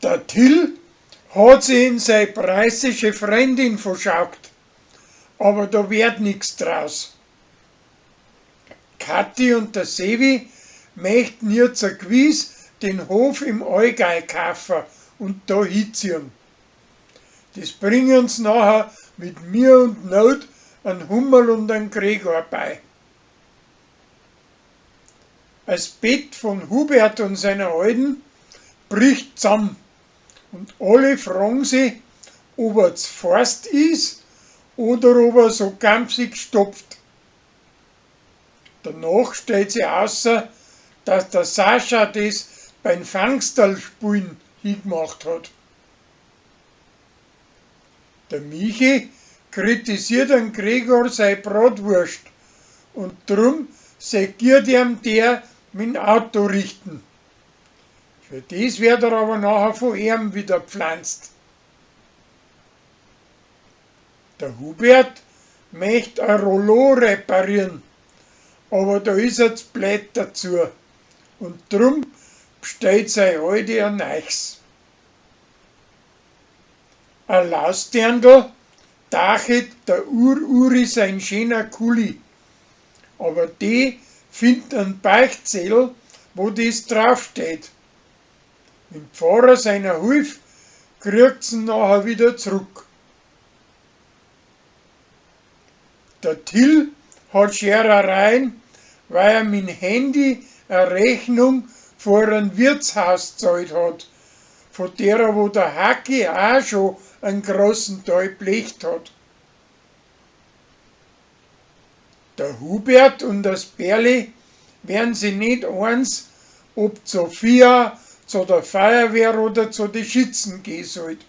Der Till hat si in sei preißische Freundin verschaukt, aber da werd nix draus. Kathi und der Sevi möchten jetzt gewiss den Hof im Allgäu kaufen und da hinziehen. Das bringen's nachher mit Mühe und Not an Hummerl und an Gregor bei. As Bett von Hubert und seiner Alten bricht zusammen und alle fragen sich, ob er z'fast is oder ob er so gampsig stopft. Danach stellt sich außer, dass der Sascha das beim Fangsterl-Spielen hingemacht hat. Der Michi kritisiert an Gregor sei Bratwurst und drum segiert ihm der mit'm Auto richten. Für das wird er aber nachher von ihm wieder pflanzt. Der Hubert möcht a Rollo reparieren, aber da is er z'blöd dazu und drum bestellt sei Alte a Neues. A Lausdirndl dachet der Ur-Uri sein schöner Kuli, aber die findt an Beichtzettel, wo das draufsteht. Mit'm Pfarrer seiner Hilf kriegt's ihn nachher wieder zurück. Der Till hat Scherereien, weil er mit'm Handy a Rechnung vor an Wirtshaus zahlt hat, von derer wo der Hacki auch schon an großen Teil blecht hat. Der Hubert und das Berli werden si net eins, ob d'Sophia zu der Feuerwehr oder zu de Schützen gehen sollt.